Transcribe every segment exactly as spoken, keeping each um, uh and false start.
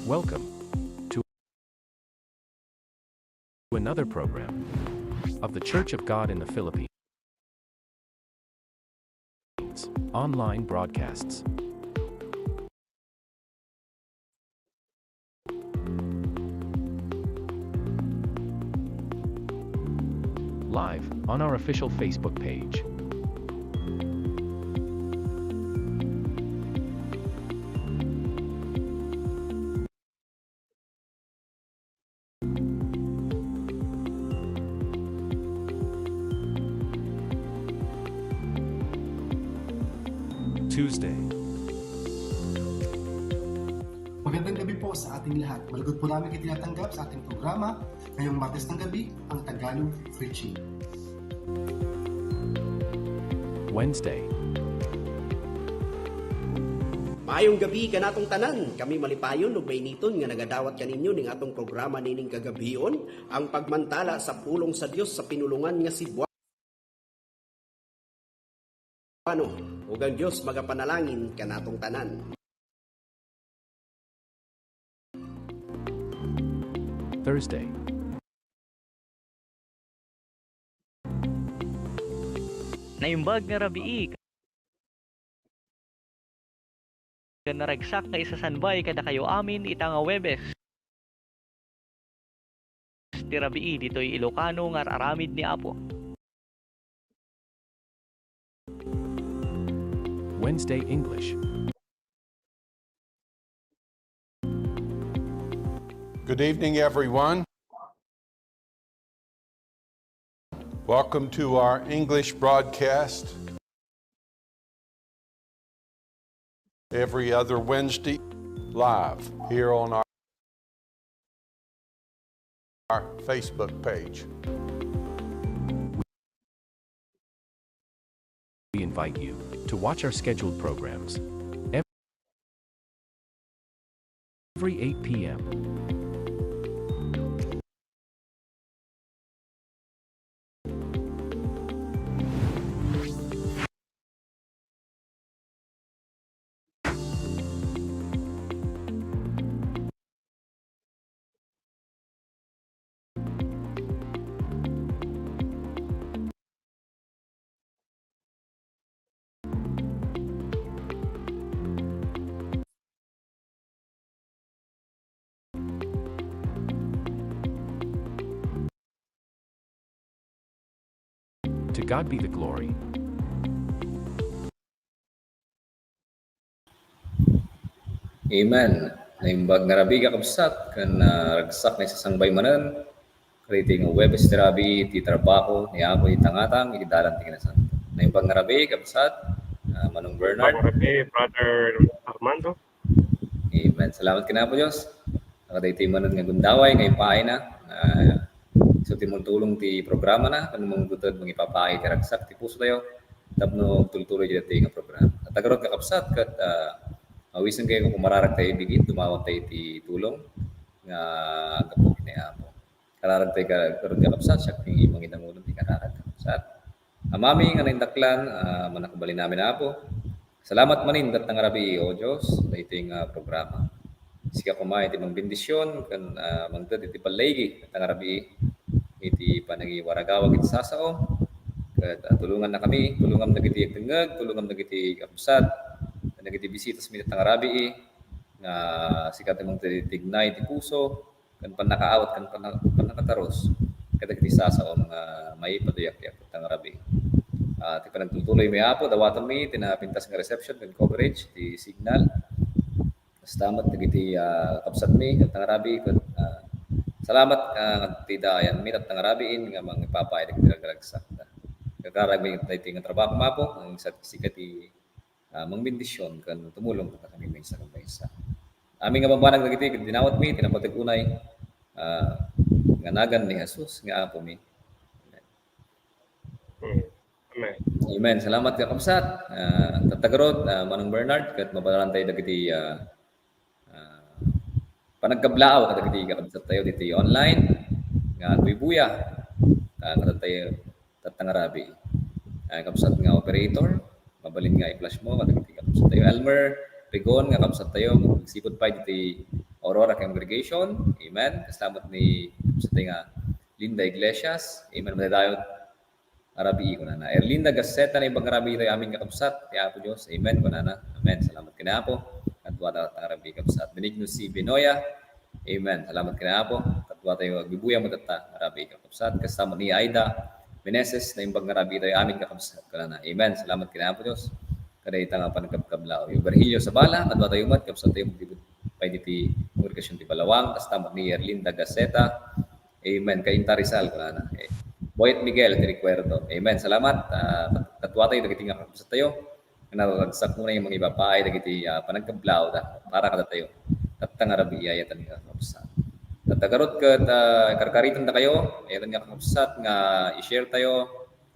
Welcome to another program of The Church of God in the Philippines online broadcasts. Live on our official Facebook page. Tuesday. Magandang gabi po sa ating lahat. Malugod po namin kayo tinatanggap sa ating programa ngayong Martes ng gabi, ang Tagalog Preaching. Wednesday. Maayong gabi kanatong tanan. Kami malipayon ug mainiton nga nagadawat kaninyo ning atong programa nining kagabion, ang pagmantala sa pulong sa Dios sa pinulongan nga Cebuano. Ug ang Dios magapanalangin kanatong tanan. Thursday. Naimbag nga rabii ken naragsak nga isasanbay kadakayo amin ita nga Huwebes ti rabii ditoy Ilocano nga ar-aramid ni Apo. Wednesday English. Good evening, everyone. Welcome to our English broadcast every other Wednesday live here on our, our Facebook page. We invite you to watch our scheduled programs every eight p.m. To God be the glory. Amen. Naimbag nga rabii, kakabsat, ken, ah, ragsak nga isasangbay manen kadaytoy nga Huwebes ti rabii ti trabaho ni Apo iti tangatang iti dalan ti kinasanto. Naimbag nga rabii, kabsat, ah, Manong Bernard. Naimbag nga rabii, Brother Armando. Amen. Salamat ken Apo Dios. Kadaytoy manen nga gundaway nga impaayna, ah, isu ti mangtulong ti programana, ken mangguted mangipapaay ti ragsak ti pusotayo tapno agtultuloy daytoy nga programa. Tattagruayo, kakabsat, ket, ah, awisenkayo nga kumararagtayo ibigin, dumawat tayo iti tulong nga gapu iti Apo. Kararagtayo ka-, kararag, kakabsat, siak ti mangidangulo ti kararag, kakabsat. Amami nga naindaklan, ah, mannakabalin amin, Apo. Salamat manen ket nga rabii, O Dios, daytoy nga programa. Sika koma iti mangbendisyon ken, ah, mangted iti palligi ket nga rabii iti panangiwaragawag iti sasaom. Ket, ah, tulongannakami, tulongam dagiti agdengngeg, tulongam dagiti kabsat, dagiti bisitas mi ket nga rabii, nga sika ti mangted iti tignay ti puso, ken pannakaawat, ken panna-, pannakatarus kadagiti sasaom nga maipaduyakyak ket nga rabii. Ah, ti panagtultuloymi, Apo, dawatenmi ti napintas nga reception ken coverage ti signal. Kasta met dagiti, ah, kabsatmi ket nga rabii ket, ah, salamat, ah, ti daayanmi ket nga rabiin nga mangipapaay dagiti ragragsak. Kararagmi daytoy nga trabaho, Apo, nga sika ti ah, mangbendisyon ken tumulong kadakami maysa ken maysa. Amin nga bambanag dagiti dinawatmi iti napateg unay, ah, nga nagan ni Jesus nga Apomi. Amen. Amen. Amen. Salamat, kakabsat. Ah, tattagruayo, ah, Manong Bernard, ket mabalantayo dagiti, ah, ah, panagkablaaw kadagiti kakabsattayo ditoy online nga agbuybuya, ah, kadatayo tatta nga rabii. Ah, kabsat nga operator, mabalin nga i-flash mo kadagiti kakabsattayo. Elmer Rigon nga kabsattayo, magsipud pay ditoy Aurora Congregation. Amen. Kasta met ni, sa nga Linda Iglesias. Amen. Madaydayaw a rabii, kunana. Erlinda Gaseta, naimbag nga rabii tayo amin, kakabsat, ti Apo Dios. Amen, kunana. Amen. Salamat ken Apo. Kaduada nga rabii, kabsat. Benigno C. Benoya. Amen. Salamat ken Apo. Kaduada tayo agbibuyang matatta nga rabii, kakabsat. Kasta met ni Aida Meneses, naimbag nga rabii tayo amin, kakabsat, kunana. Amen. Salamat ken Apo Dios. Kada ita nga panagkabkablaw. Yung Virgilio Sabala, kaduada tayo met, kabsat tayo, maglibot pay diti kongregasyon ti Palawang. Kasta met ni Erlinda Gaseta. Amen. Kainta Rizal, kunana. Eh, Boyet Miguel, ti recuerdo. Amen. Salamat. Ah, kat-, kaduada tayo, dagiti nga kakabsat tayo. Naragsak mo na yung mga ibabae, dagiti, ah, panagkablaw da. Para kada tayo. Tatta nga rabii, ayatan nga kakabsat. Tatta garot ket, ah, karkaritan da kayo. Ayatan nga kakabsat nga i-share tayo,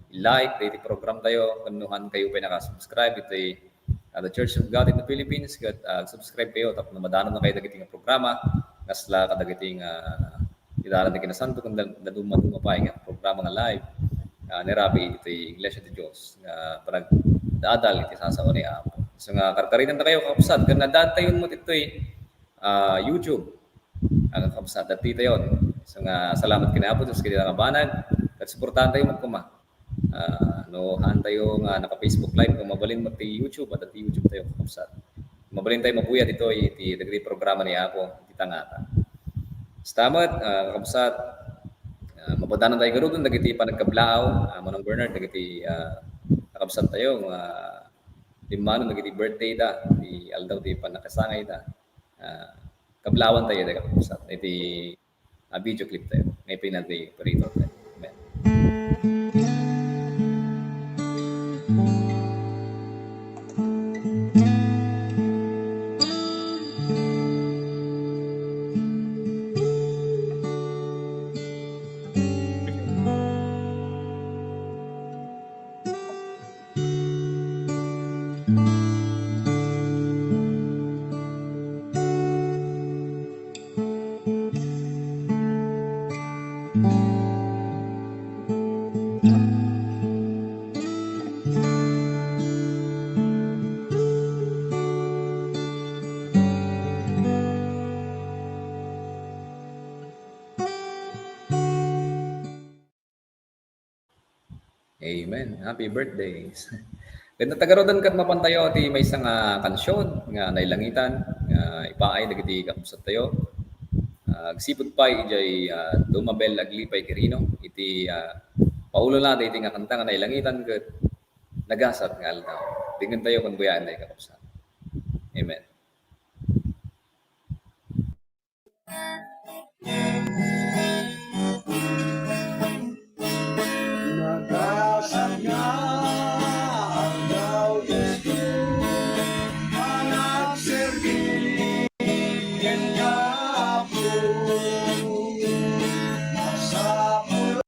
i-like, dagiti program tayo. Ken no han kayo pay naka-subscribe iti, ah, The Church of God in the Philippines, ket, ah, subscribe kayo. Tapno madano na kayo dagiti nga programa. Kasla kadagiti nga Iti aran ti kinasanto, ken dal-, dadumaduma pay nga programa nga live, ah, ni Rabi iti Iglesia ti Dios nga panagdadal iti sasawa ni Apo. So nga, karkaritan ta kayo, kakabsat, ken adda tayon met itoy, ah, YouTube. Ah, kakabsat, adda tayon. So nga, salamat ken Apo Dios ket ita nga banag, ket suportahan tayo met koma. Ah, no, haan tayo nga naka-Facebook Live, kung mabalin mo ti YouTube, adda ti YouTube tayo, kakabsat. Mabalin tayo mabuya ditoy iti dagiti programa ni Apo, iti tangata. Basta met, ah, kakabsat, ah, mapadanan tayo garuden dagiti panagkablaaw, ah, Manong Bernard, dagiti, ah, kakabsat tayo, nga limmano dagiti birthday da, ti aldaw ti pannakasangay da. Ah, kablaawan tayo, dagiti kakabsat, iti a video clip tayo. Nga ipinadto ti operator tayo. Amen. Amen. Happy birthday. Ken tagaruden ket mapan tayo ti maysa nga kansion nga nailangitan nga ipaay dagiti kakabsat tayo. Ah, agsipud pay idiay, ah, Dumabel Aglipay Quirino iti, ah, paulona daytoy nga kanta nga nailangitan ket nagasat nga aldaw. Denggen tayo ken buyaen tayo, kakabsat. Amen. Nagasat nga aldaw, Dios ko, panagserbi kenka, Apo. Masapul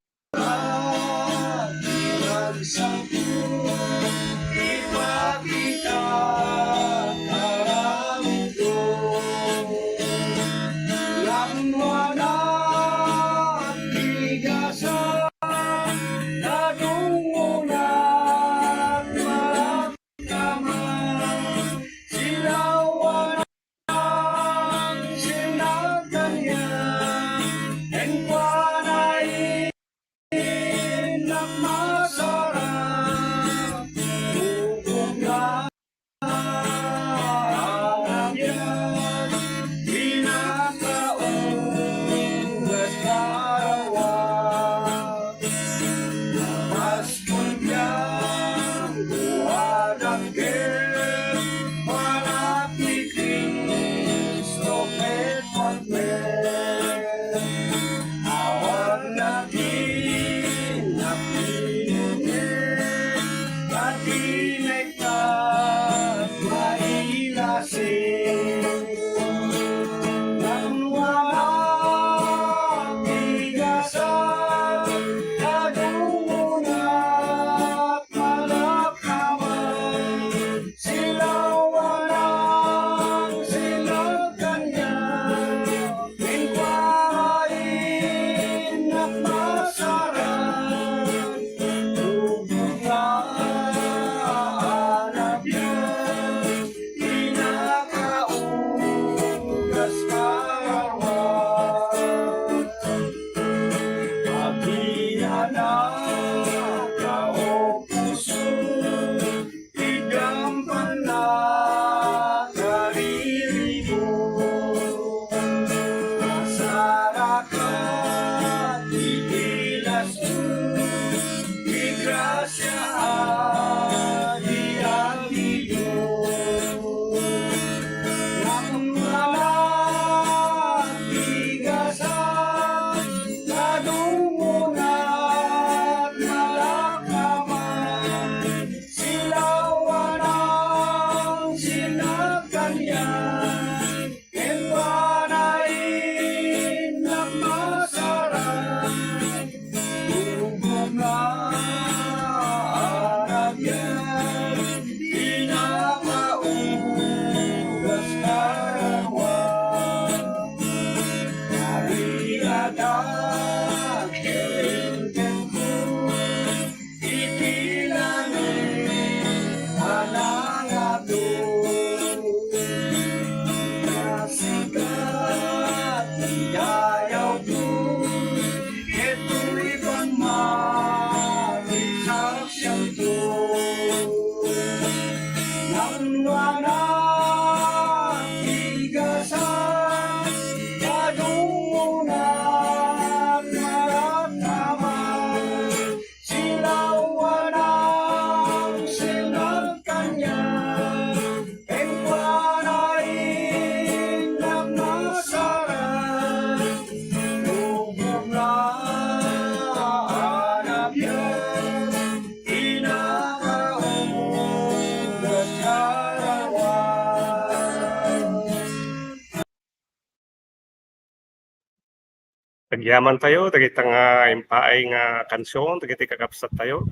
Agyamantayo dagita nga impaay nga kansion dagiti kakabsattayo.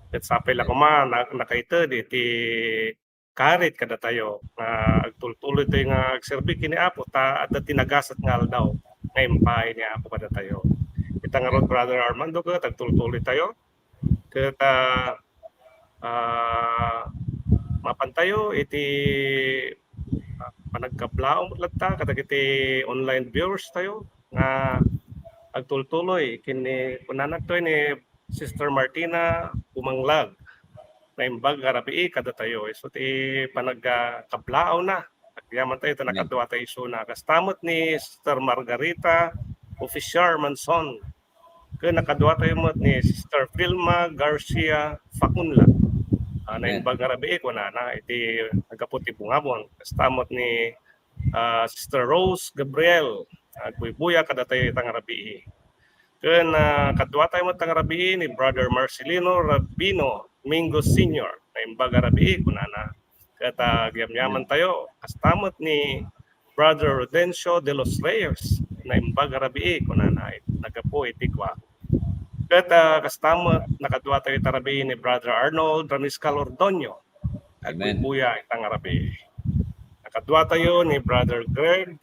Ket sapay la koma na, nakaited iti karit kadatayo nga agtultuloytayo nga agserbi ken ni Apo ta adda ti nagasat nga aldaw nga impaay ni Apo kadatayo. Ita ngarud, Brother Armando, ket agtultuloytayo ket, ah, ah, mapantayo iti, ah, panagkablaw met latta kadagiti online viewers tayo nga agtultuloy ken ni, kunana toy ni Sister Martina Bumanglag, naimbag nga rabii kadatayo. Isu ti panag-, ah, kablaawna. Agyamantayo ta nakaduatayo isuna. Kasta met ni Sister Margarita Official Manson. Ken nakaduatayo met ni Sister Vilma Garcia Facunla. Ah, naimbag nga rabii, kunana, iti naggapu ti bungabon. Kasta met ni, ah, Sister Rose Gabriel. Agbuybuya kadatayo ita nga rabii. Ken, ah, kaduatayo met ita nga rabii ni Brother Marcelino Rabino Mingo Senior. Naimbag nga rabii, kunana. Ket, ah, agyamyamantayo, kasta met ni Brother Rodencio de los Reyes, naimbag nga rabii, kunana, naggapu iti Guaco. Ket, ah, kasta met, nakaduatayo ita rabii ni Brother Arnold Ramiscal Ordonio. Agbuybuya ita nga rabii. Nakaduatayo ni Brother Greg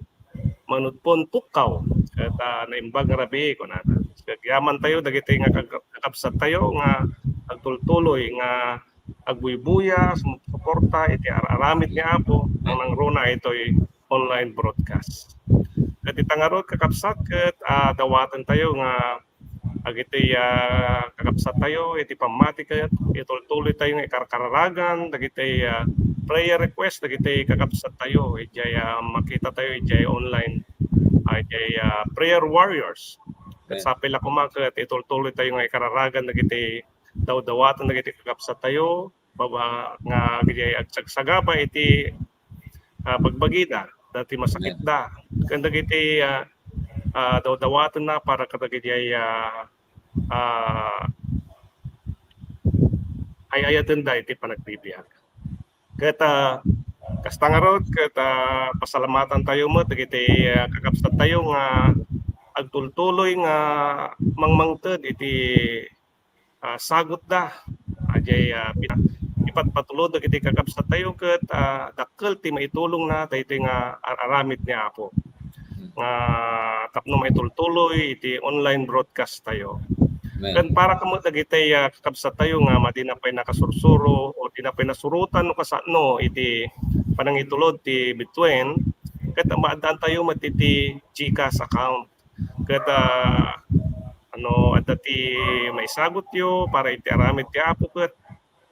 Manudpon Pukkaw, ket, ah, naimbag nga rabii, kunana. Agyamantayo dagiti nga kag-, kakabsattayo nga agtultuloy nga agbuybuya, sumuporta iti ar-aramid ni Apo, nangruna itoy online broadcast. Ket ita ngarud, kakabsat, ket, ah, dawatentayo nga dagiti, ah, kakabsattayo iti pammati ket itultuloytayo nga ikarkararagan dagiti, ah, prayer request dagiti kakabsattayo idiay, ah, makitatayo idiay online, ah, idiay, ah, prayer warriors. Ket sapay la koma ket itultuloytayo nga ikararagan dagiti dawdawaten dagiti kakabsattayo baba nga agidiay agsagsagaba iti, ah, bagbagida, dati masakitda, ken dagiti, ah, ah, dawdawatenna para kadagiti, ah, ah, ay-ayatenda iti panagbibiag. Ket, ah, kasta ngarud, ket, ah, pasalamatantayo met dagiti, ah, kakabsattayo nga agtultuloy nga mangmangted iti ah, sagutda. Adiay, ah, pina-, ipatpatulod dagiti kakabsattayo ket, ah, dakkel ti maitulongna daytoy nga ar-aramid ni Apo nga tapno maitultuloy iti online broadcast tayo. Ken para kamo dagiti, ah, kakabsattayo nga madina pay nakasursuro o dina pay nasurotan no kasano iti panangitulod ti Bituen, ket maaddaantayo met iti GCash account. Ket, ah, ano, adda ti maisagutyo para iti aramid ti Apo, ket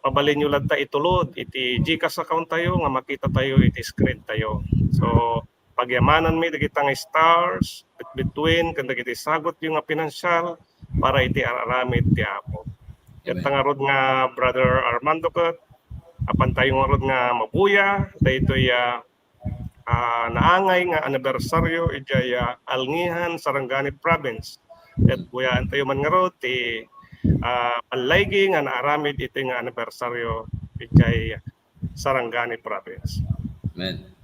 mabalinyo latta itulod iti GCash account tayo nga makita tayo iti screen tayo. So, pagyamananmi dagita nga stars, bet-, between, ken dagiti sagutyo nga pinansial para iti ar-aramid ti Apo. Ket ta ngarud nga, Brother Armando, ket apan tayo ngarud nga mabuya, daytoy, ah, ah, naangay nga anibersaryo idiay, ah, Alngihan, Sarangani Province. Ket buyaentayo man ngarud ti, ah, ballaygi nga naaramid iti nga anibersaryo idiay Sarangani Province. Amen.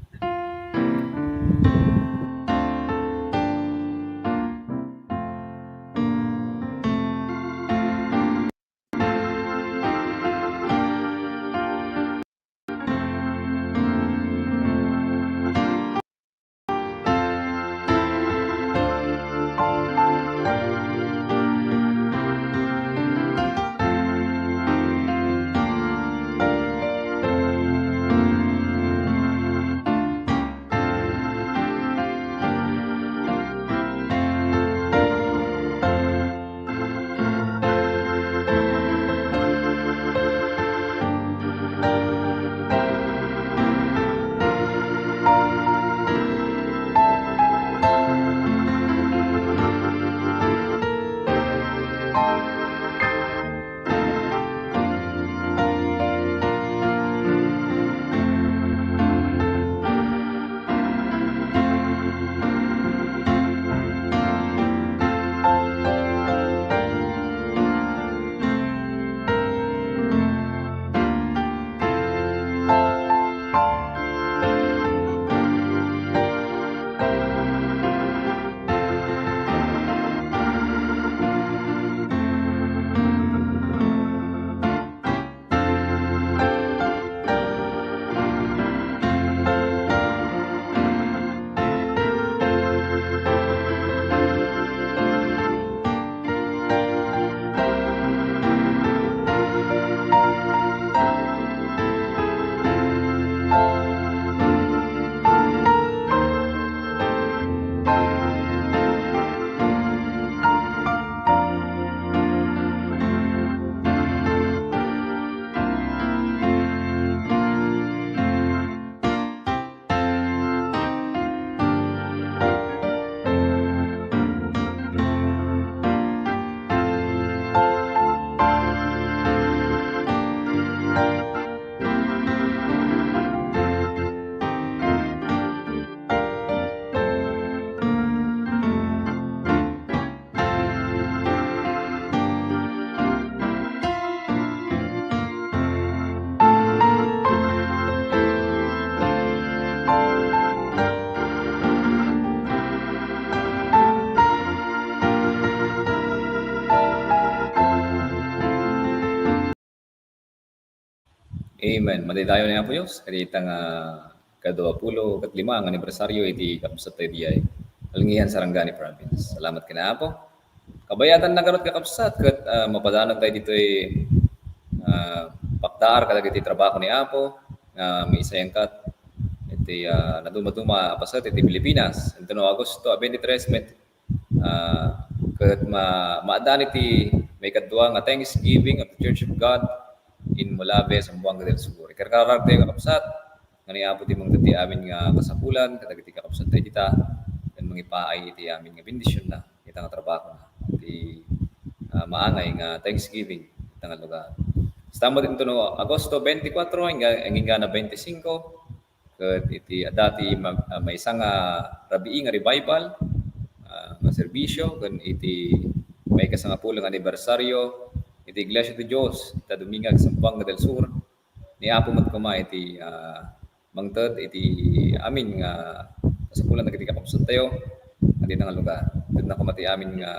Amen. Madaydayaw ni Apo Dios, kadita nga kadua pulo ket lima nga anibersaryo iti kabsattayo diay Alingian, Sarangani Province. Salamat ken Apo. Kabayatan na garud, kakabsat, ket, ah, mapadanag tayo ditoy, ah, pakdaar kadagiti trabaho ni Apo nga maisayangkat iti, ah, nadumaduma a paset iti Pilipinas. Intono Agosto a twenty-three, met-, ah, ket ma-, maaddaan iti maikadua nga Thanksgiving of the Church of God in Molave, Zamboanga del Sur. Ikarkararag tayo, kakabsat, nga ni Apo ti mangted ti amin nga kasapulan kadagiti kakabsat tayo dita, ken mangipaay iti amin nga bendisionna, ita nga trabaho na. Iti, ah, maangay nga Thanksgiving, ita nga lugar. Basta met intono Agosto twenty-four, hangga-, hanggang na twenty-five, ket iti adda ti mag-, ah, maysa nga rabii nga revival, ah, nga serbisyo, ken iti maikasangapulo nga anibersaryo iti Iglesia de Dios, ita Dominga, Zamboanga del Sur, ni Apo met koma iti, ah, mangted iti amin nga kasapulan dagiti kakabsat tayo, dita nga lugar. Ket na koma ti amin nga,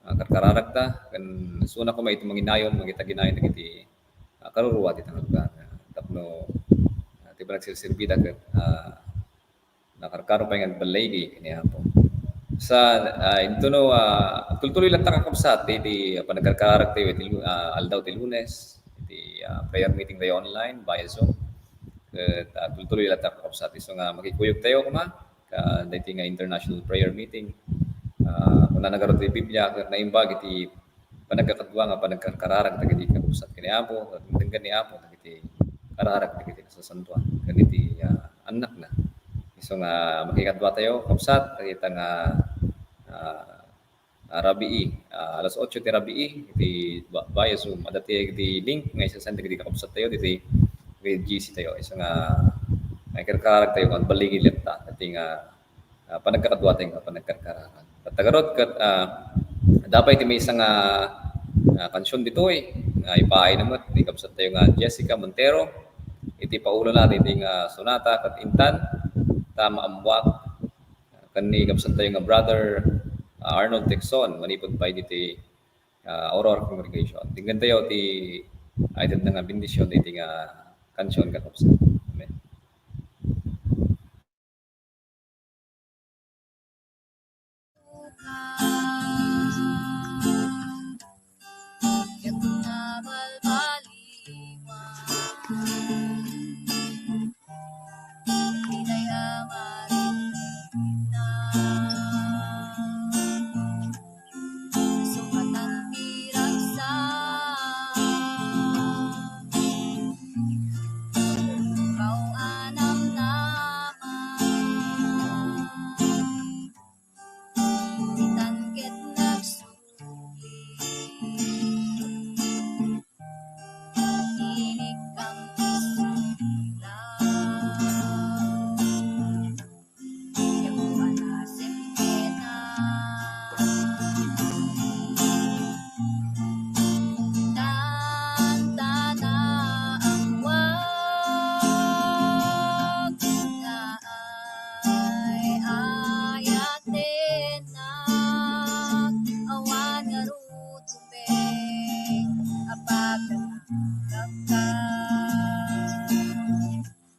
ah, karkararagta, ken suna koma iti manginayon, mangitaginayon dagiti, ah, karurua dita nga lugar. Tapno, ah, ti panagserserbi da ket, ah, nakarkaro pay nga agballigi ken ni Apo. Sa, ah, intono, ah, agtultuloy latta, kakabsat, iti, iti panagkarkararag tayo iti lu-, ah, aldaw ti Lunes, iti, ah, prayer meeting tayo online via Zoom. Ket, ah, agtultuloy latta, kakabsat, isu nga makikuyog tayo koma kadagiti nga international prayer meeting. Ah, kunana garud ti Biblia, ket naimbag iti panagkakadua nga panagkarkararag dagiti kakabsat ken ni Apo, ket denggen ni Apo dagiti kararag dagiti nasasantoan ken iti, ah, annakna. Isu nga makikadua tayo, kabsat, dagita nga, ah, ah, rabii, ah, alas otso ti rabii, iti ba-, via Zoom. Adda ti, ti link nga isasend dagiti kakabsat tayo, diti, diti G C tayo. Isu nga, nga ikarkararag tayo, nga agballigi latta, dagiti nga ah, panagkakadua tayo nga panagkarkararag. Ket ta garud ket, ah, adda pay ti maysa nga, ah, kansion ditoy, nga ipaayna met ni kabsat tayo nga Jessica Montero. Iti paulona ditoy nga sonata ket intan ta maammoak ken ni kabsat tayo nga Brother, ah, Arnold Texon, manipud pay ditoy, ah, Aurora Congregation. Denggen tayo ti, ah, itedna nga bendision ditoy nga kansion, kakabsat. Amen.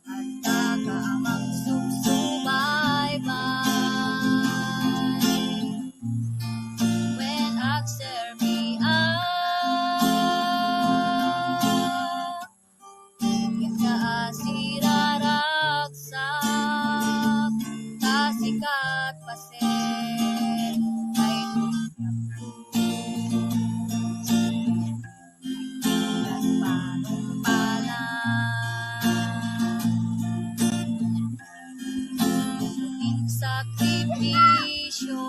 Adda ka a magsubsubaybay wen agserbiak. Ket kaasiraragsak, kasikat paset, kay sakripisyo,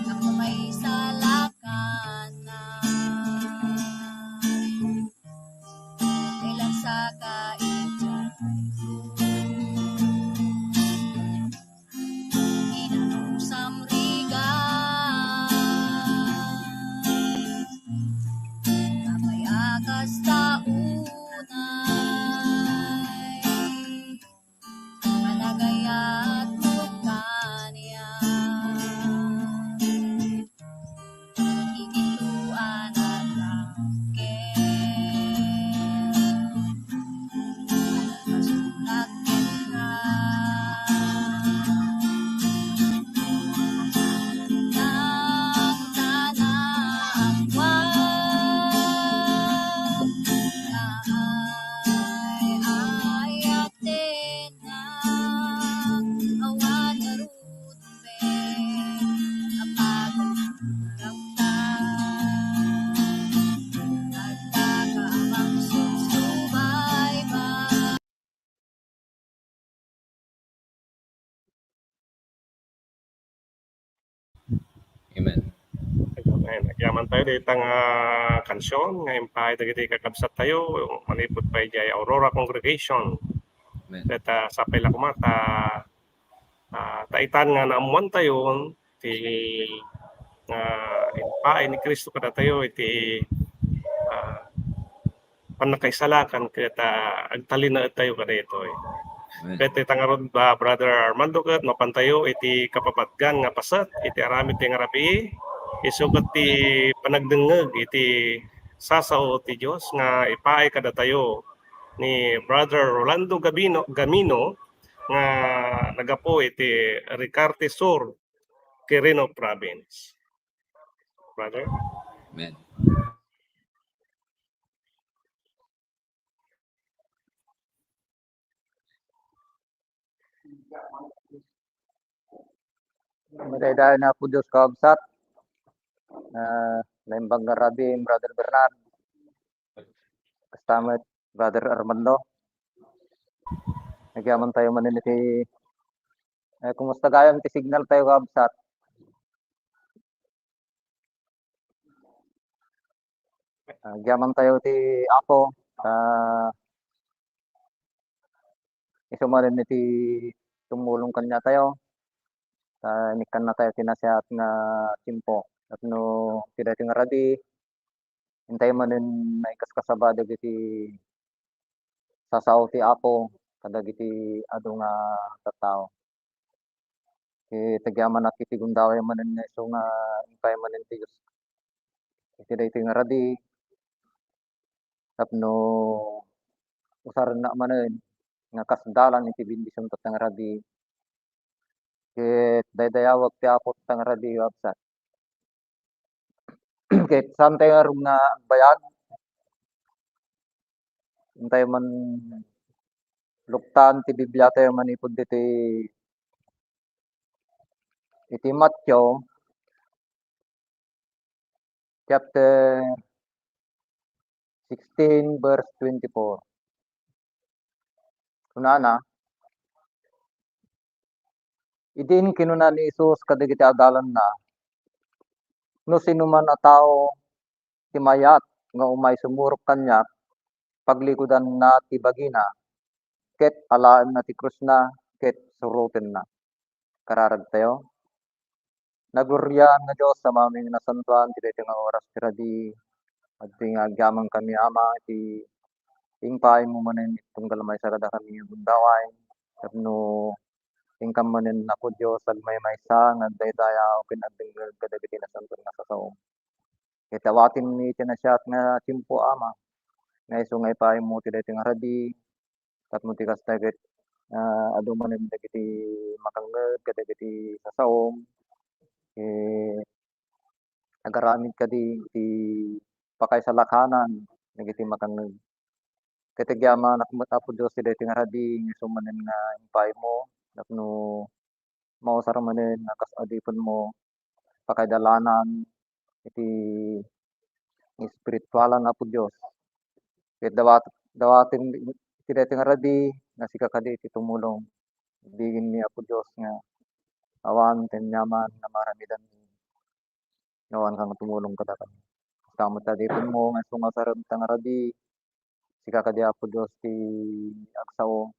ako may salakanan. Ilang saka idiay krus. Inanong samrigat, apay a kasta unay. Managay Amen. Amen. Agyaman tayo dita nga kansion nga impaay dagiti kakabsat tayo manipud pay diay Aurora Congregation. Amen. Ket, ah, sapay la koma ta, ah, ta itan nga naammoan tayo ti, ah, impaay ni Cristo kadatayo iti, ah, pannakaisalakan ket, ah, agtalinaed tayo kadaytoy. Amen. Ket ita ngarud, ah, Brother Armando, ket mapan tayo iti kapapatgan nga paset iti aramid ti nga rabii, isu ket ti panagdengngeg iti sasao ti Dios nga ipaay kadatayo ni Brother Rolando Gabino, Gamino nga nagapu iti Ricarte Sur, Quirino Province. Brother? Amen. Madaydayaw na Apo Dios, kakabsat. Ah, naimbag nga rabii, Brother Bernard. Kasta met, Brother Armando. Agyaman tayo manen iti, eh, kumusta gayam ti signal tayo, kakabsat? Agyaman tayo ti Apo, ta isu manen iti tumulong kaniatayo, ta inikkanna tayo ti nasayaat nga tiempo. Tapno iti daytoy nga rabii, intayo manen maikaskasaba dagiti sasao ti Apo kadagiti adu nga tattao. Ket agyamanak iti gundaway manen nga isu nga impaay manen ti Dios iti daytoy nga rabii tapno usarennak manen nga kas dalan iti bendision tatta nga rabii. Ket daydayawek ti Apo tatta nga rabii, kakabsat. Ket saantayo ngarud nga agbayag. Intayo man luktan ti Bibliatayo manipud ditoy iti Mateo chapter sixteen, verse twenty-four. Kunana, idin kinuna ni Jesus kadagiti adalanna, "No sinuman a tao ti mayat nga umay sumurot kaniak, paglikudanna ti bagina, ket alaenna ti krusna, ket surotenna." Kararagtayo. Nagurian nga Dios, Ama mi nga nasantoan, ti daytoy nga oras ti rabii, adtoy nga agyamankami, Ama, iti impaaymo manen iti tunggal maysa kadakami nga gundaway, tapno inkam manen, Apo Dios, agmaymaysa nga agdaydayaw ken agdengngeg kadagiti nasantoan nga sasaom. Ket awatenmi iti nasayaat nga tiempo, Ama, nga isu nga ipaaymo ti daytoy nga rabii, tapno ti kasta ket, ah, adu manen dagiti makangngeg kadagiti sasaom, eh, agaramid kadi iti pakaisalakanan dagiti makangngeg. Ket agyamanak met, Apo Dios, ti daytoy nga rabii nga isu manen nga impaaymo tapno mausar manen nga kas adipenmo pakaidalanan iti espiritualan, Apo Dios. Ket dawat-, dawatem iti daytoy nga rabii nga sika kadi ti tumulong. Biginmi, Apo Dios, nga awan ti aniaman nga maaramidanmi nga awan ka nga tumulong kadakami. Kasta met ti adipenmo nga isu nga usarem ta nga rabii, sika kadi, Apo Dios, ti agsao,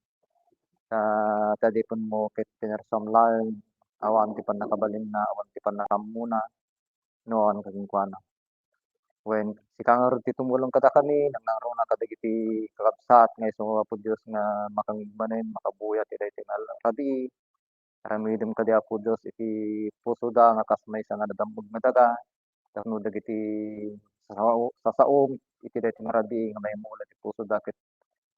ta ti adipenmo ket pinarsuam laeng, awan ti pannakabalinna, awan ti pannakaammona, no awan ka kenkuana. Wen, sika ngarud ti tumulong kadakami, nangnangruna kadagiti kakabsat nga isu, Apo Dios, nga makangngeg manen, makabuya ti daytoy nga rabii. Aramidem kadi, Apo Dios, iti pusoda nga kas maysa nga nadam-og nga daga, tapno dagiti sasao-, sasaom iti daytoy nga rabii nga maimula ti pusoda ket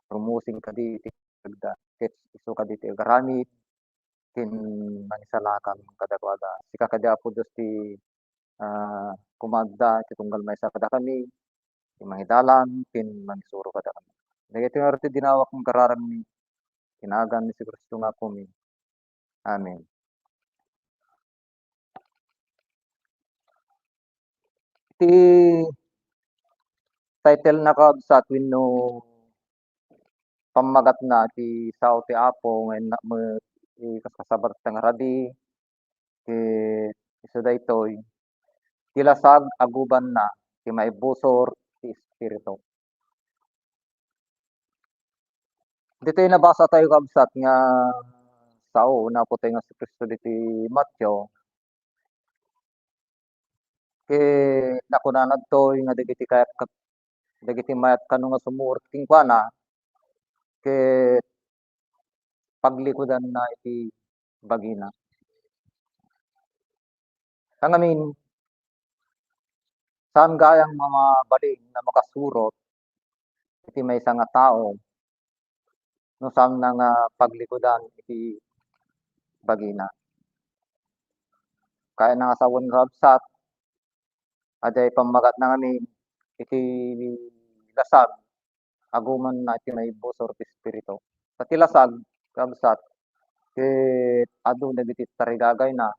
rumusing kadi iti biagda, ket isu kadi ti agaramid ken mangisalakan kadakuada. Sika kadi, Apo Dios, ti, ah, kumaadda iti tunggal maysa kadakami, ti mangidalan ken mangisuro kadakami. Dagitoy ngarud ti dinawak nga agararagmi, iti nagan ni Jesu-Cristo nga Apomi. Amen. Ti title na, kabsat, wenno pammagatna ti sao ti Apo nga innak met iti kaskasabata nga rabii, ket isu daytoy, ti lasag agumanna ti maibusor ti Espiritu. Ditoy nabasa tayo, kabsat, nga sao, napo tayo nga Jesu Cristo ditoy Mateo, ket nakunana ditoy nga dagiti kayat kat-, dagiti mayat kano nga sumuot kenkuana, ket paglikudanna iti bagina. Tangamin, saan gayam nga mabalin nga makasurot iti maysa nga tao no saanna nga paglikudan iti bagina. Kayatna nga sawen, kabsat, adda pammagatna ngamin iti lasag agumanna iti maibusor ti Espiritu. Ta ti lasag, kabsat, ket adu dagiti tarigagayna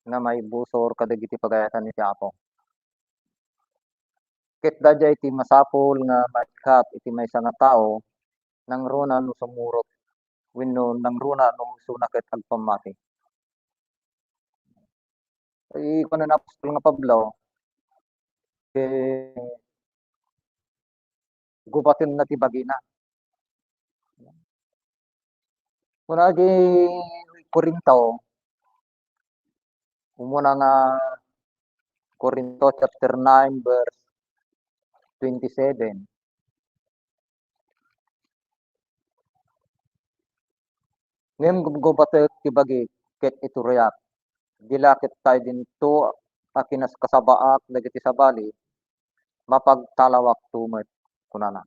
nga maibusor kadagiti pagayatan iti Apo. Ket daydiay ti masapul nga maikkat iti maysa nga tao, nangruna no sumurot wenno nangruna no isuna ket agpammati. Ay, kuna ni apostol nga Pablo, eh, gubatenna ti bagina. Kuna di Corinto, umuna nga Corinto chapter nine, verse twenty-seven. Ngem gubgubatek ti bagik ket ituriak. Di la ket ta idinto a kinaskasabaak dagiti sabali, mapagtalawakto met, kunana.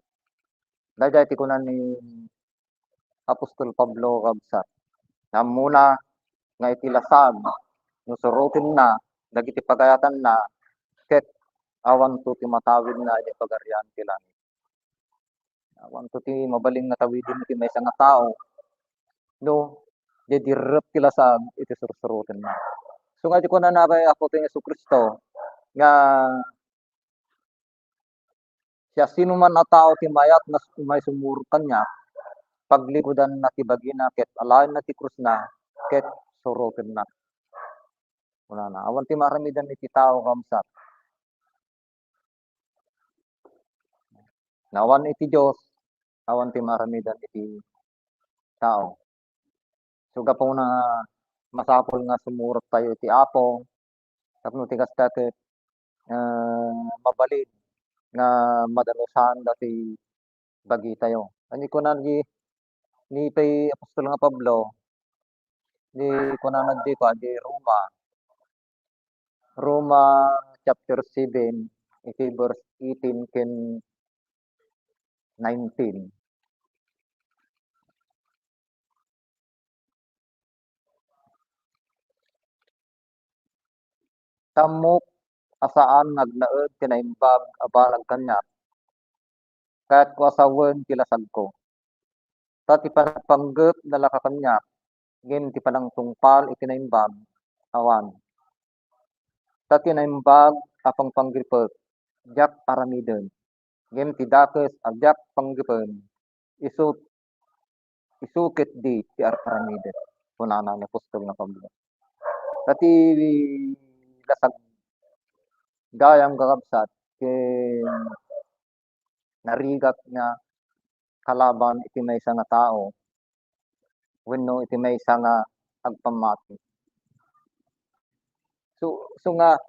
Daydiay ti kuna ni apostol Pablo, kabsat. Nga ammona nga iti lasag no surotenna dagiti pagayatanna, ket awanto ti matawidna idiay Pagarian ti Langit. Awanto ti mabalin nga tawiden iti maysa nga tao no diay dirrep ti lasag iti sursurotenna. Isu nga iti kunana ken Apo ti Jesu-Cristo nga siasinoman a tao ti mayat nga umay sumurot kaniak, paglikudanna ti bagina ket alaenna ti krusna ket surotenna. Kunana, awan ti maaramidan iti tao, kabsat. Nga awan iti Dios, awan ti maaramidan iti tao. So, gapuna masapul nga sumurot tayo iti Apo, tapno ti kasta ket, eh, mabalin nga madalusan dati bagitayo. Ania kuna di, ni pay apostol nga Pablo, di kunana di, kua di Roma, Roma chapter seven, iti verse eighteen ken nineteen. Ammok a saan nga agnaed ti naimbag a banag kaniak. Kayatko a sawen ti lasagko. Ta ti panagpanggep nalaka kaniak, ngem ti panangtungpal iti naimbag, awan. Ta ti naimbag a pangpanggepek, diak aramiden. Ngem ti dakes a diak panggepen, isu, isu ketdi ti ar-aramiden, kunana ni apostol nga Pablo. Ta ti lasag gayam, kakabsat, ken narigat nga kalaban iti maysa nga tao wenno iti maysa nga agpammati. So, so nga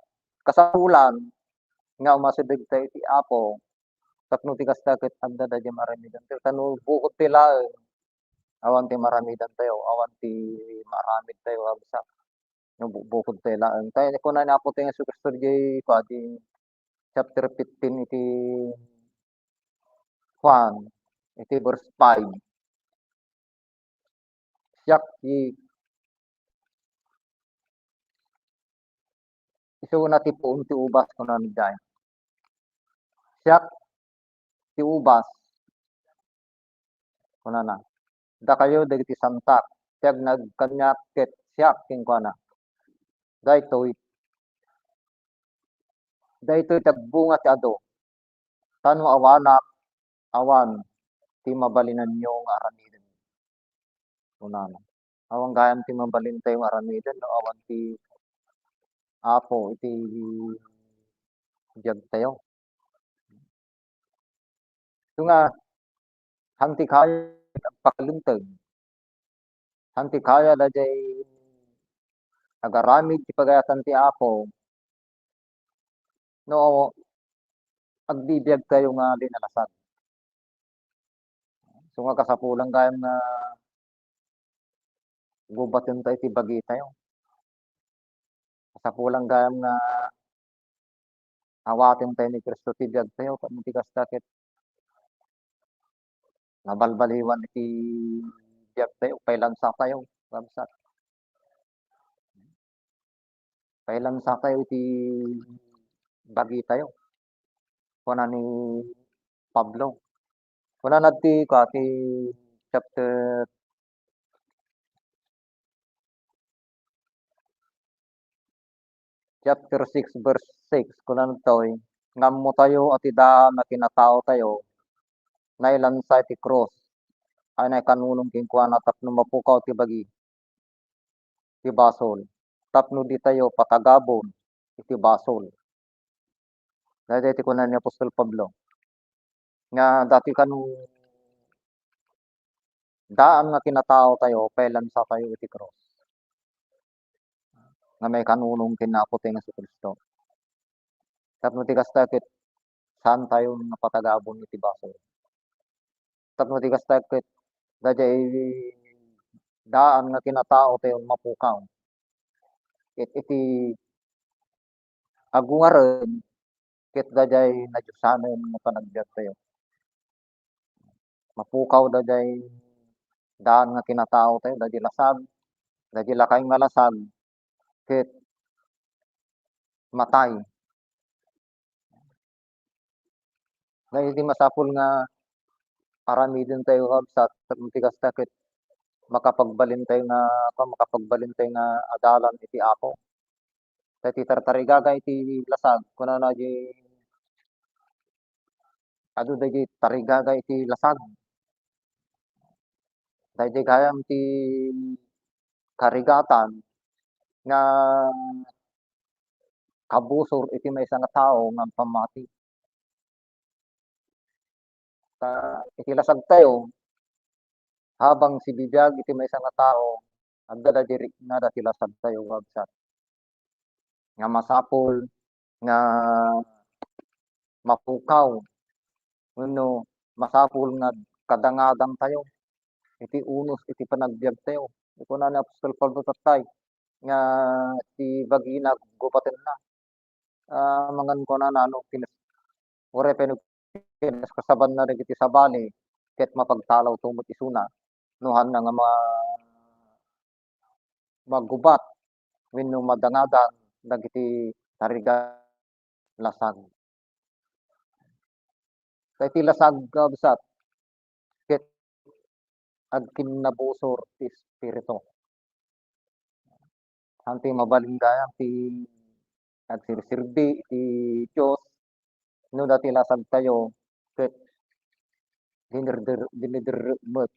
kasapulan nga umasideg tayo iti Apo tapno ti kasta ket adda daydiay maaramidentayo. Ta no bukod ti laeng, awan ti maaramidentayo, awan ti maaramidtayo, kabsat. No bu-, bukod tayo laeng. Kaya kuna ni Apo tayo Jesu-Cristo diay, kua di chapter fifteen iti Juan, iti verse five. Siak ti, isuna ti puon ti ubas, kunana diay. Siak ti ubas, kunana. Dakayo dagiti santak, ti agnaed kaniak ket siak kenkuana. Daytoy, daytoy ti agbunga ti adu. Ta no awanak, awan ti mabalinanyo nga aramiden. Kunana. Awan gayam ti mabalintayo nga aramiden no awan ti Apo iti biagtayo. Isu nga, saan ti kaya agpakalinteg? Saan ti kaya daydiay agaramid ti pagayatan ti Apo no agbibiagtayo nga di nalasag? Isu nga kasapulan gayam nga gubatentayo iti bagitayo. Kasapulan gayam nga awatentayo ni Cristo ti biagtayo, tapno ti kasta ket nabalbaliwan iti biagtayo, pailansatayo, kabsat. Pailansatayo iti bagitayo. Kuna ni Pablo. Kunana ti, kua ti chapter, chapter six, verse six, kunana ditoy, nga ammotayo a ti daan a kinataotayo, nailansa iti krus, a naikanunong kenkuana tapno mapukaw ti bagi ti basol, tapno ditayo patagabon iti basol. Daytoy ti kuna ni Apostol Pablo, nga dati kano daan nga kinataotayo, pailansatayo iti krus. Nga maikanunong ken Apotayo nga Jesu-Cristo. Tapno ti kasta ket saantayo nga patagabon iti basol. Tapno ti kasta ket daydiay daan nga kinataotayo mapukaw. Ket iti agungaren ket daydiay nadiosanen nga panagbiagtayo. Mapukaw daydiay daan nga kinataotayo, daydiay lasag, daydiay lakay nga lasag, ket matay. Daytoy ti masapul nga aramidentayo, kabsat, tapno ti kasta ket makapagbalintayo nga, kuan, makapagbalintayo nga adalan iti Apo. Ta iti tartarigaga iti lasag, kunana di, adu dagiti tarigaga iti lasag. Daydi gayam ti karigatan nga kabusor iti maysa nga tao nga agpammati. Ta iti lasagtayo, habang sibibiag iti maysa nga tao, adda daydi riknada ti lasagtayo, kabsat. Nga masapul nga mapukaw wenno masapul nga kadangadangtayo iti unos iti panagbiagtayo. Kunana ni Apostol Pablo tattay nga ti bagina gubatenna. Ah, mangan kunana no, pinas-, uray pay no pinaskasabanna dagiti sabali, ket mapagtalawto met isuna no haanna nga ma-, magubat wenno madangadang dagiti tariga lasag. Ta iti lasag, kabsat, ket agkinnabusor ti Espiritu. Saan ti mabalin gayam ti agsirsirbi iti Dios no daydi lasagtayo ket dinirdir-, dinidirrek met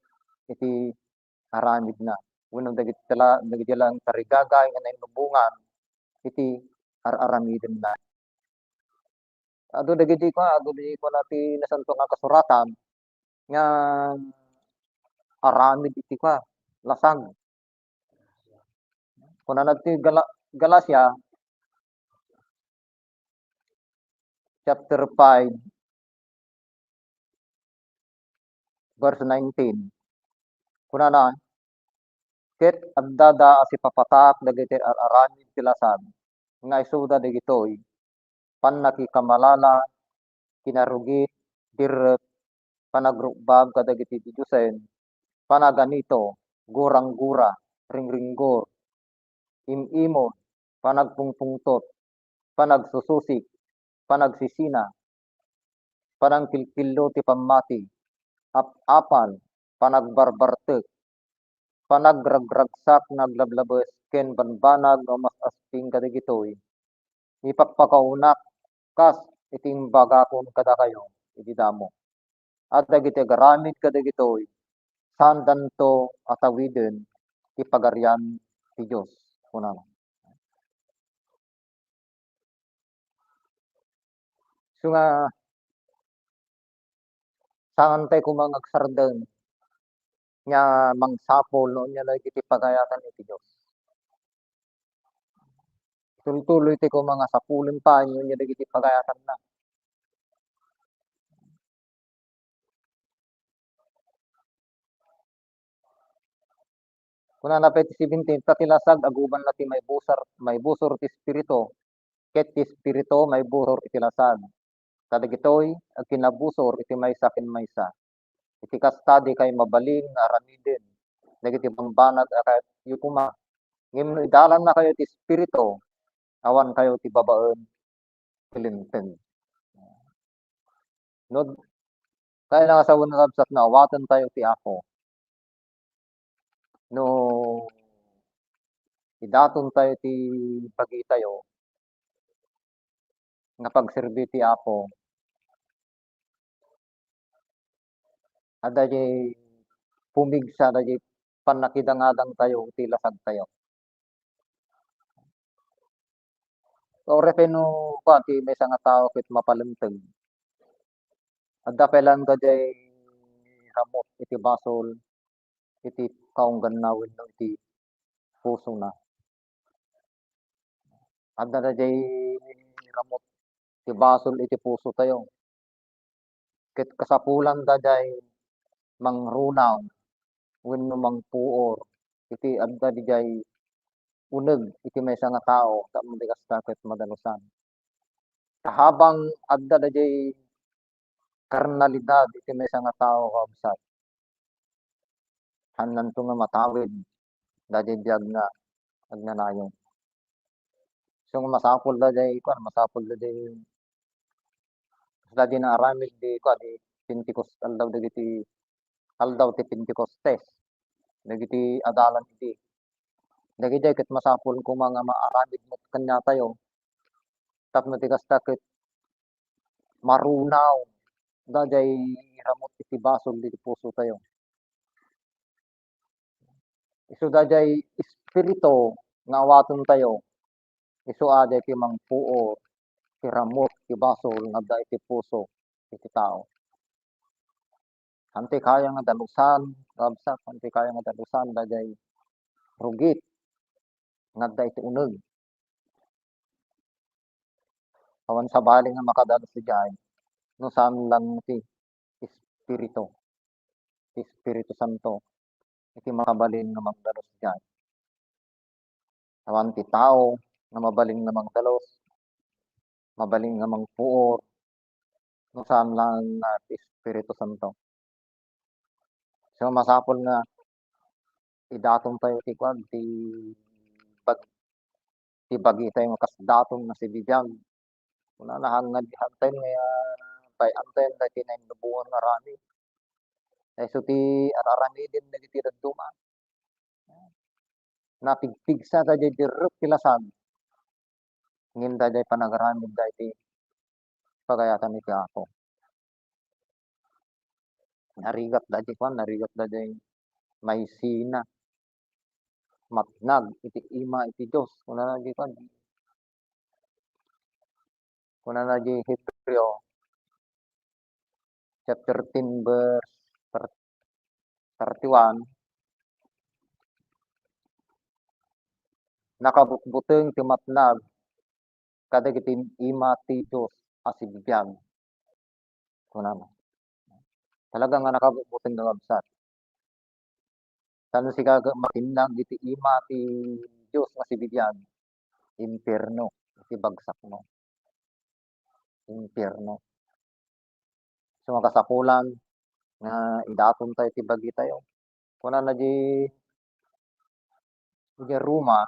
iti aramidna. Wenno dagiti la-, dagiti la nga tarigagay nga nainubongan iti ar-aramidenna. Adu dagiti kua, adu dagiti kua ti Nasanto nga Kasuratan nga aramid iti kua, lasag. Kunana ti Gala-, Galacia, chapter five, verse nineteen. Kunana, ket addada a sipapataak dagiti ar-aramid ti lasag, nga isuda dagitoy, pannakikamalala, kinarugit, dirrek, panagrukbab kadagiti didiosen, panaganito, gurang-gura, ringringgor, im-imon, panagpungpungtot, panagsususik, panagsisina, panangkilkillo ti pammati, ap-apal, panagbarbartek, panagragragsak nga aglablabes ken banbanag nga umas-asping kadagitoy, ipakpakaunak kas iti imbagakon kadakayo idi damo. A dagiti agaramid kadagitoy, saandanto a tawiden ti Pagarian ti Dios, kunana. Isu nga, saantayo koma nga agsardeng nga mangsapul no ania dagiti pagayatan iti Dios. Tultuloy ti koma nga sapulen pay no ania dagiti pagayatanna. Kunana pay ti seventeen, "Ta ti lasag agubanna ti maibusar-, maibusor ti Espiritu, ket ti Espiritu maibusor iti lasag. Ta dagitoy agkinnabusor iti maysa ken maysa. Iti kasta, dikay mabalin nga aramiden dagiti bambanag a kayatyo koma. Ngem no idalannakayo ti Espiritu, awankayo ti babaen ti Linteg." No, kayatna nga sawen nga kabsat, no awatentayo ti Apo, no idatontayo ti bagitayo nga pagserbi ti Apo, adda diay pumigsa dagiti pannakidangadangtayo iti lasagtayo. Uray pay no, kuan, ti maysa nga tao ket mapalinteg, adda pay laeng daydiay ramut iti basol iti kaungganna wenno iti pusona. Adda daydiay ramut ti basol iti pusotayo. Ket kasapulan daydiay mangrunaw wenno mangpuor iti adda daydiay uneg iti maysa nga tao, tapno di kasta ket madalusan. Ta habang adda daydiay karnalidad iti maysa nga tao, kabsat, haannanto nga matawid daydiay biag nga agnanayon. So, masapul daydiay, kuan, masapul daydiay, daydiay naaramid di, kuan, di Pentecost, aldaw dagiti, aldaw ti Pentecostes, dagiti adalan idi. Dagiti ket masapul koma nga maaramid met kaniatayo, tapno ti kasta ket marunaw daydiay ramut iti basol iti pusotayo. Isu daydiay Espiritu nga awatentayo, isu a daydiay ti mangpuor ti ramut ti basol nga adda iti puso iti tao. Haantayo kaya nga dalusan, kabsat, haantayo kaya nga dalusan daydiay rugit nga adda iti uneg. Awan sabali nga makadalus idiay no saan lang ti Espiritu, ti Espiritu Santo, iti makabalin nga mangdalus idiay. Awan ti tao nga mabalin nga mangdalus, mabalin nga mangpuor, no saan lang nga ti Espiritu Santo. So, masapul nga idatontayo ti kuan, ti bag-, ti bagitayo nga kas daton nga sibibiag. Kunana, hangngad-, hangtayo nga, ah, bay-antayo dagiti nainlubongan nga aramid. Isu ti ar-aramiden dagiti dadduma. Napigpigsa daydiay dirrek ti lasag. Ngem daydiay panagaramidda iti pagayatan iti Apo. Narigat daydiay kuan, narigat daydiay maysina, matnag iti ima iti Dios. Kunana di kuan, kunana di Hebreo, chapter ten, verse thir-, thirty-one, "Nakabutbuteng ti matnag kadagiti ima ti Dios a sibibiag," kunana. Talaga nga nakabutbuteng nga kabsat. Ta no sika nga matinnag iti ima ti Dios nga sibibiag, impierno iti bagsakmo. Impierno. So, makasapulan nga idatontayo ti bagitayo. Kunana di, di Roma,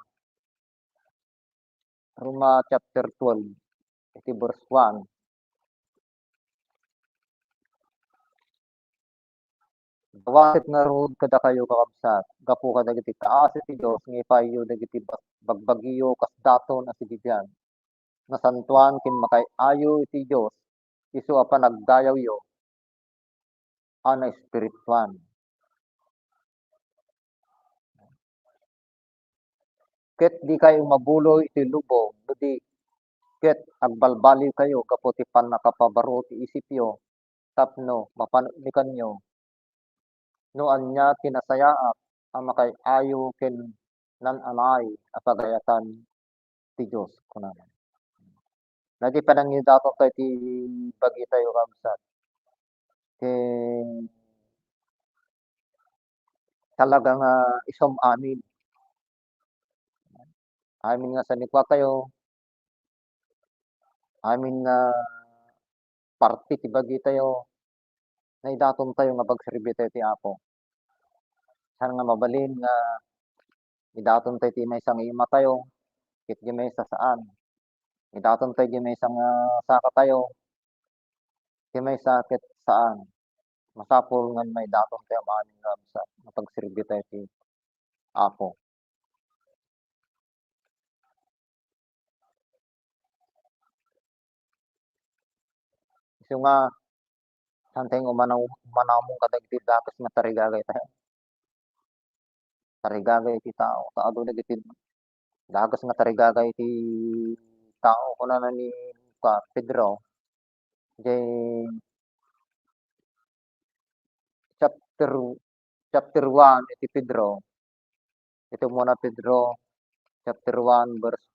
Roma chapter twelve, iti verse one. Gawasit ngarud kadakayo, kakabsat, gapu kadagiti kaasi ti Dios nga ipaayyo dagiti bag-, bagbagiyo kas daton a sibibiag. Nasantoan ken makaay-ayo iti Dios, isu a panagdayawyo a naespirituan. Ket dikay umabuloy iti lubong no di ket agbalbaliwkayo gapu ti pannakapabaro ti isipyo tapno mapaneknekanyo no ania ti nasayaat a makaay-ayo ken naan-anay a pagayatan ti Dios, kunana. Daydi panangidaton tayo ti bagitayo, kabsat. Ken talaga nga isu amin. Amin nga sanikuatayo, amin nga parte ti bagitayo, naidaton tayo nga pagserbi tayo ti Apo. Saan nga mabalin nga idaton tayo ti maysa nga imatayo, ket di maysa saan. Idaton tayo di maysa nga sakatayo, ti maysa ket saan. Masapul nga maidaton tayo amin nga sa nga pagserbi tayo ti Apo. Isu nga, saan tayo nga umanaw-, umanamong kadagiti dakes nga tarigagay tayo. Tarigagay ti tao. Ta adu dagiti dakes nga tarigagay ti tao. Kunana ni Ka-, Pedro, diay chapter, chapter one iti Pedro, iti umuna Pedro, chapter one, verse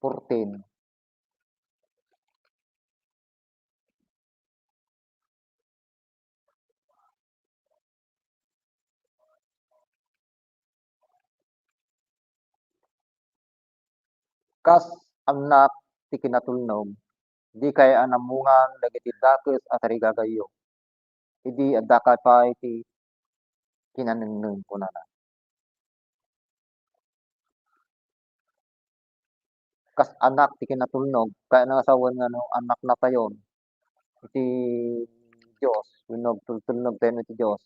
fourteen. Kas annak ti kinatulnog, dikay anamungan dagiti dakes a tarigagayyo. Idi addakay pay ti kinanengneng, kunana. Kas annak ti kinatulnog, kayatna nga sawen nga no annaknatayon iti Dios, wenno agtultulnogtayon iti Dios,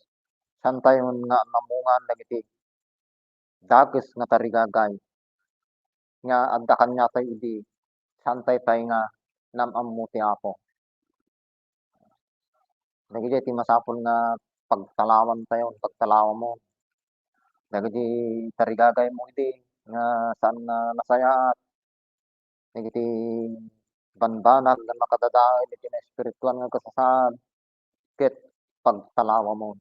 saantayon nga anamungan dagiti dakes nga tarigagay nga adda kaniatayo idi saantayo pay nga nam-ammo ti Apo. Dagiti ti masapul nga pagtalawantayo, pagtalawamon. Dagiti tarigagaymo idi nga saan nga nasayaat. Dagiti bambanag nga makadadael iti naespirituan nga kasasaad ket pagtalawamon.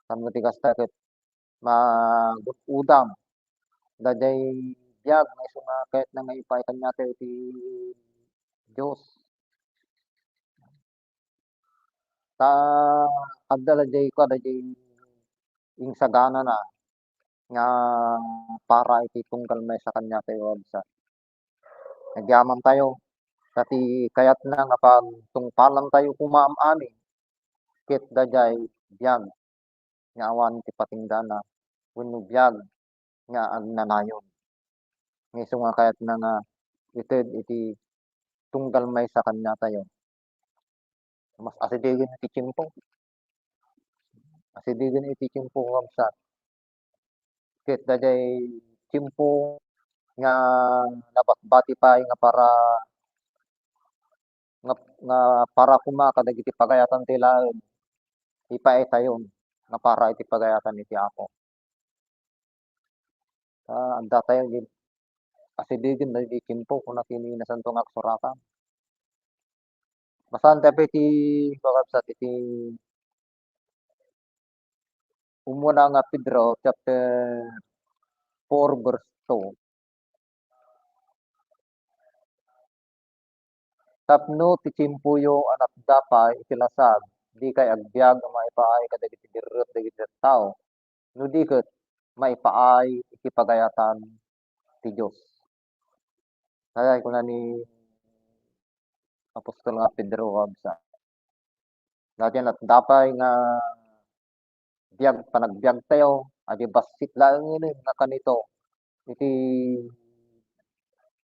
Saan met ti kasta ket magud-udam daydiay biag nga isu nga kayatna nga ipaay kaniatayo ti Dios. Ta adda daydiay kua, daydiay insaganana nga para iti tunggal maysa kaniatayo, kabsat. Nagyamantayo, ta ti kayatna nga pagtungpalantayo koma am-amin ket daydiay biag nga awan ti patinggana wenno biag nga agnanayon. Nga isu nga kayatna nga ited iti tunggal maysa kaniatayo. Mas asidegen iti tiempo. Asidegen iti tiempo, kabsat. Ket daydiay tiempo nga nabatbati pay nga para, nga, nga para koma kadagiti pagayatan ti laeng, ipaaytayon nga para iti pagayatan iti Apo. Ah, adda tayo di asidegen daydi tiempo, kuna ti Nasanto nga Kasuratan. Basaen tayo pay ti, kakabsat, iti umuna nga Pedro chapter four verse two. Tapno ti tiempoyo a natda pay iti lasag, dikay agbiag a maipaay kadagiti dirrek dagiti tattao, no di ket maipaay iti pagayatan ti Dios. Kaya kuna ni apostol nga Pedro, kabsat. Daydiay natda pay nga biag, panagbiagtayo, adi bassit laeng inin nga kanito iti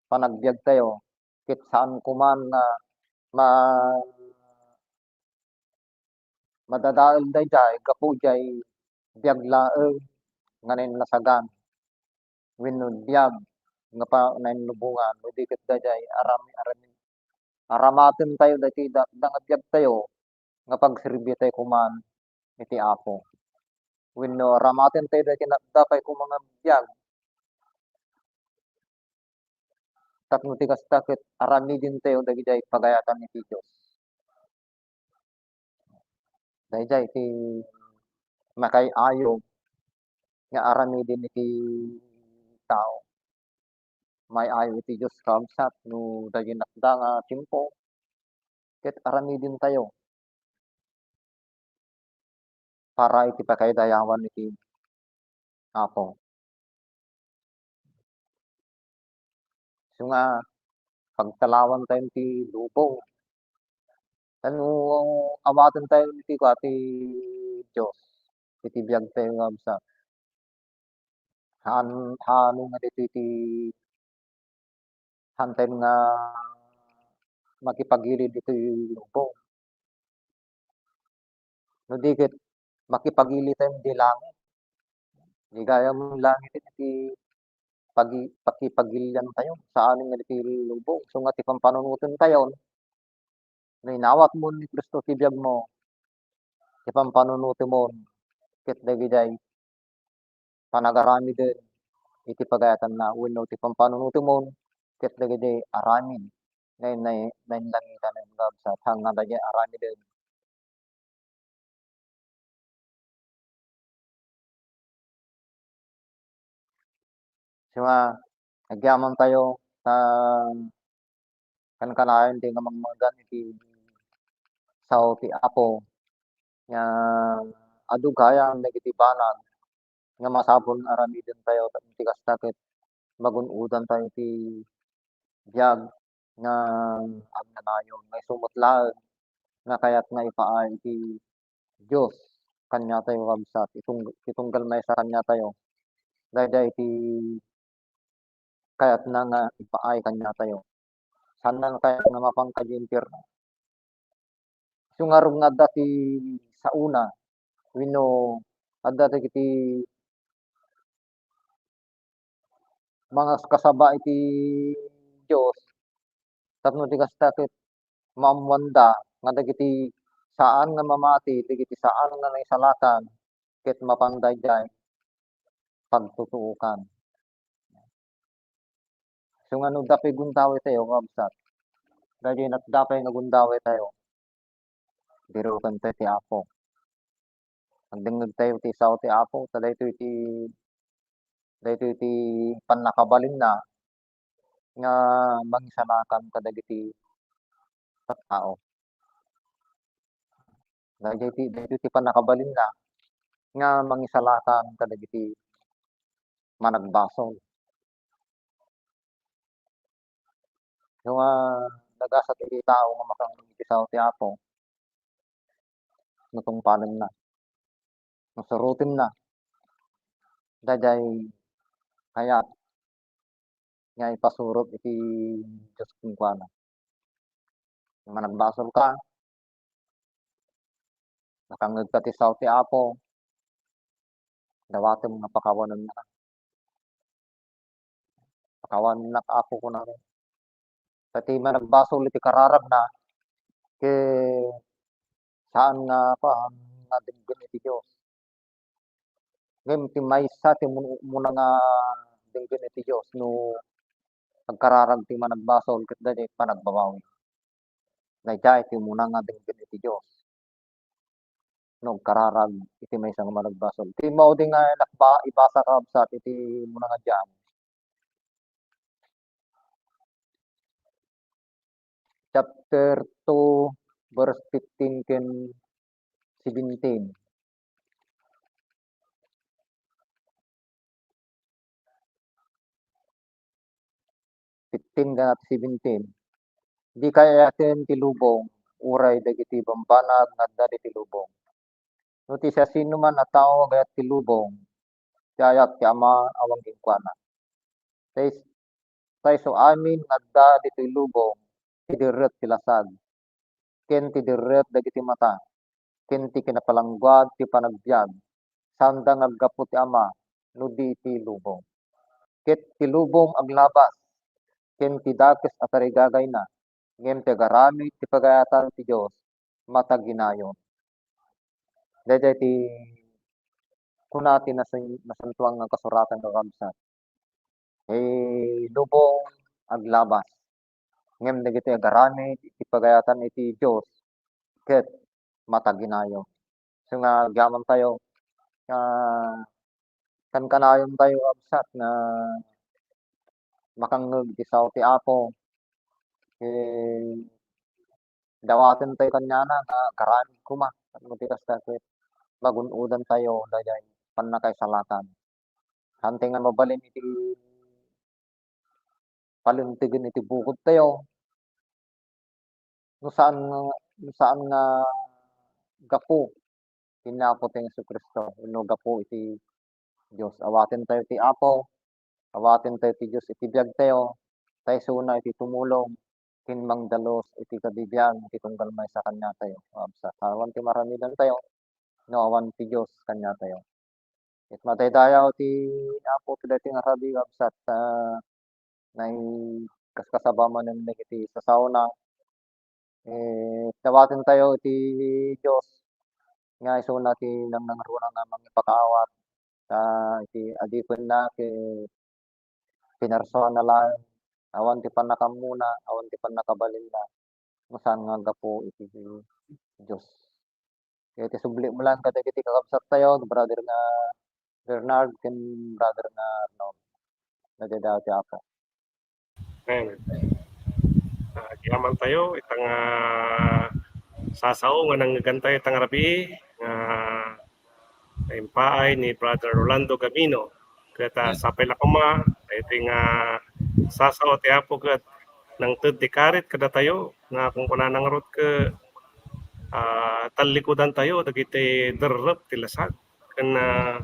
panagbiagtayo, ket saan koman nga ma-, madadael daydiay gapu diay biag laeng nga nainlasagan wenno biag nga pa-, nainlubongan, no di ket daydiay aram-, aram-, aramatentayo daytoy da-, da nga biagtayo nga pagserbitayo koman iti Apo. Wenno aramatentayo daytoy natda pay koma nga biag tapno ti kasta ket aramidentayo dagidiay pagayatan iti Dios. Daydiay ti makay-ayo nga aramiden iti tao. May-ayo iti Dios, kabsat, no daydiay natda nga tiempo, ket aramidentayo para iti pakaidayawan iti Apo. Isu nga pagtalawantayo ti lubong. Tapno awatentayo iti kua ti Dios iti biagtayo nga kabsat. Haan-, haano nga ditoy ti haantayo nga makipagilid ditoy lubong. No di ket makipagilitayo iti langit. Di gayam langit iti pagi-, pakipagiliantayo. Saan nga iti lubong. Isu nga ti pampanunotentayo, no inawatmo ni Cristo ti biagmo, ti pampanunotemon ket dagidiay panagaramiden iti pagayatanna wenno ti pampanunotemon ket dagiti aramid nga inna-, nainlangitan nga kabsat, haan nga dagiti aramiden. Isu nga, agyamantayo ta kankanayon ti nga mangmanggan iti sao ti Apo nga adu gayam dagiti banag nga masapul nga aramidentayo tapno ti kasta ket magun-odantayo iti biag nga agnanayon, nga isu met laeng nga kayat nga ipaay iti Dios kaniatayo, kabsat, itung-, itunggal maysa kaniatayo. Daydiay iti kayatna nga ipaay kaniatayo. Saanna nga kayat nga mapan kadi impierno. Isu ngarud nga adda ti saona wenno adda dagiti mangkasaba iti Dios tapno ti kasta ket maammoanda nga dagiti saan nga mamati, dagiti saan nga naisalakan ket mapan daydiay pagtutuokan. Isu nga no adda pay gundaway tayo, kabsat, daydiay natda pay nga gundaway tayo, birukentayo ti Apo. Agdengngegtayo ti sao ti Apo, ta daytoy ti, daytoy ti pannakabalinna nga mangisalakan kadagiti tattao. Daytoy ti, daytoy ti pannakabalinna nga mangisalakan kadagiti managbasol. No, ah, nagasat iti tao nga makangngeg iti sao ti Apo, no tungpalenna, no surotenna, daydiay kayat nga ipasurot iti Dios kenkuana. Managbasolka, nakangngegka ti sao ti Apo, dawatem nga pakawanenna. Pakawanennak, Apo, kunana. Ta ti managbasol iti kararagna, ket saan nga, kuan, nga denggen iti Dios. Ngem ti maysa ti mun-, umuna nga denggen iti Dios no agkararag ti managbasol ket daydiay panagbabawi. Daydiay ti umuna nga denggen iti Dios no agkararag iti maysa nga managbasol. Ti maudi nga nakba-, ibasa, kabsat, iti umuna nga Dian. Chapter two, verse fifteen ken seventeen. Fifteen ken seventeen. Dika ayaten ti lubong, uray dagiti bambanag nga adda ditoy lubong. No ti siasinoman a tao agayat ti lubong, ti ayat ti Ama awan kenkuana. Ta is-, ta isu amin nga adda ditoy lubong, ti dirrek ti lasag, ken ti dirrek dagiti mata, ken ti kinapalangguad ti panagbiag, saanda nga aggapu ti Ama, no di iti lubong. Ket ti lubong aglabas, ken ti dakes a tarigagayna, ngem ti agaramid ti pagayatan ti Dios, mataginayon. Daydiay ti kuna ti nasan-, nasantoan nga kasuratan nga kabsat. Ti lubong, aglabas. Ngem dagiti agaramid iti pagayatan iti Dios ket mataginayo. So nga agyamantayo, ah, kankanayontayo, kabsat, nga makangngeg iti sao ti Apo. Eh, dawatentayo kaniana nga agaramid koma. Tapno ti kasta ket magun-odantayo daydiay pannakaisalakan. Saan tayo nga mabalin iti palintegen iti bukodtayo. No saan nga, no saan nga gapu ken ni Apotayo Jesu-Cristo, wenno gapu iti Dios. Awatentayo ti Apo, awatentayo ti Dios iti biagtayo, ta isuna iti tumulong ken mangdalus iti kabibiag iti tunggal maysa kaniatayo. Absa, awan ti maramidantayo no awan ti Dios kaniatayo. Ket madaydayaw ti Apo kadagiti nga rabii, kabsat, ta naikaskasaba manen dagiti sasaona. Eh, dawatentayo iti Dios nga isuna ti nangnangruna nga mangipakaawat, ta iti adipenna ket pinarsuanna laeng, awan ti pannakammona, awan ti pannakabalinna, no saan nga gapu iti Dios. Iti subli mo lang kadagiti kakabsattayo, brother nga Bernard ken brother nga Arnold. Nadaydayaw ti Apo. Amen. Ah, agyamantayo ita nga sasao nga nangngegantayo ita nga rabii nga impaay ni Brother Rolando Gamino. Ket, ah, sapay la koma, iti nga sasao ti Apo ket nangted ti karit kadatayo nga kunkunana ngarud ket, ah, tallikudantayo dagiti derrep ti lasag. Ken, ah,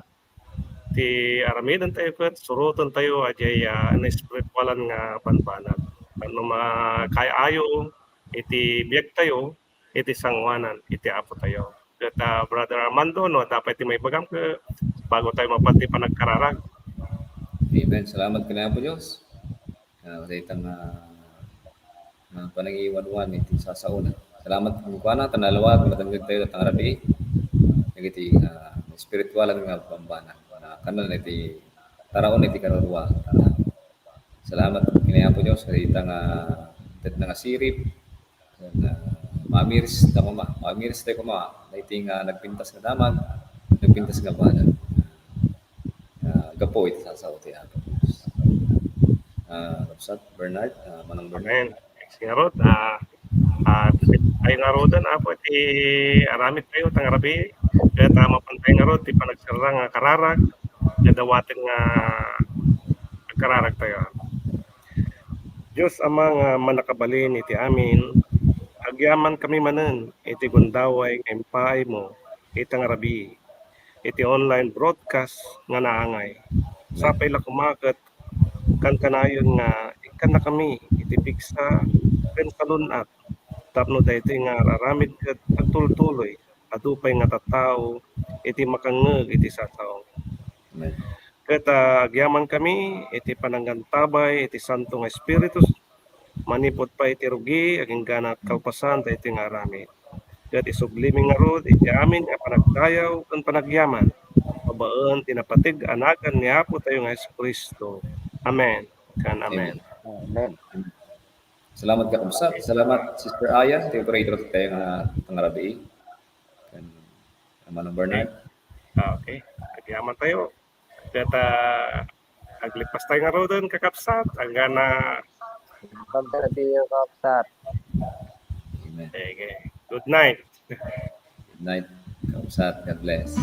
ti aramidentayo ket surotentayo a diay, ah, naespiritualan nga banbanag. Tapno makaay-ayo iti biagtayo iti sangoanan iti Apotayo. Ket, ah, Brother Armando, no, adda pay ti maibagam ket bago tayo mapan ti panagkararag. Amen. Salamat ken Apo Dios. Ah, dayta nga, ah, panangiwanwan iti sasaona. Salamat kenkuana, ta nalawag, nadengngegtayo ita nga rabii. Dagiti, ah, espiritualan nga bambanag. Ah, kanan iti taraon iti kararua. Ah, salamat ken Apo Dios, dayta nga, dayta nga sirib. Ken, ah, mamiris ta koma, mamiris tayo koma, dayta nga nagpintas nga damag, nagpintas nga banag. Ah, gapu iti sasao ti Apo Dios. Ah, Kabsat Bernard, ah, Manong Bernard. Amen. Thanks ngarud. Ah, ah, tayo ngaruden, Apo, iti aramidtayo ita nga rabii. Ket, ah, mapan tayo ngarud ti panagserrang nga kararag, nga dawaten nga agkararagtayo. Dios Ama nga mannakabalin iti amin, agyamankami manen iti gundaway nga impaaymo ita nga rabii iti online broadcast nga naangay. Sapay la koma ket kankanayon nga ikkannakami iti pigsa ken salun-at tapno daytoy nga ar-aramid ket agtultuloy, adu pay nga tattao iti makangngeg iti sasao. Amen. Ket, ah, agyamankami iti panangantabay iti Santo nga Espiritu manipud pay iti rugi agingga kalpasan daytoy nga aramid. Ket isublimi ngarud iti amin a panagdayaw ken panagyaman babaen ti napateg a nagan ni Apotayo nga Jesu-Cristo. Amen. Ken amen. Amen. Amen. Salamat, Kakabsat. Salamat, Sister Aya, ti operator tayo nga ita nga rabii. Ken Manong Bernard. Ah, okay. Agyamantayo. Ket, ah, aglippastayo ngaruden, kakabsat, agana. Pagkatiyo, kakabsat. Amen. Sige. Good night. Good night, kakabsat. God bless.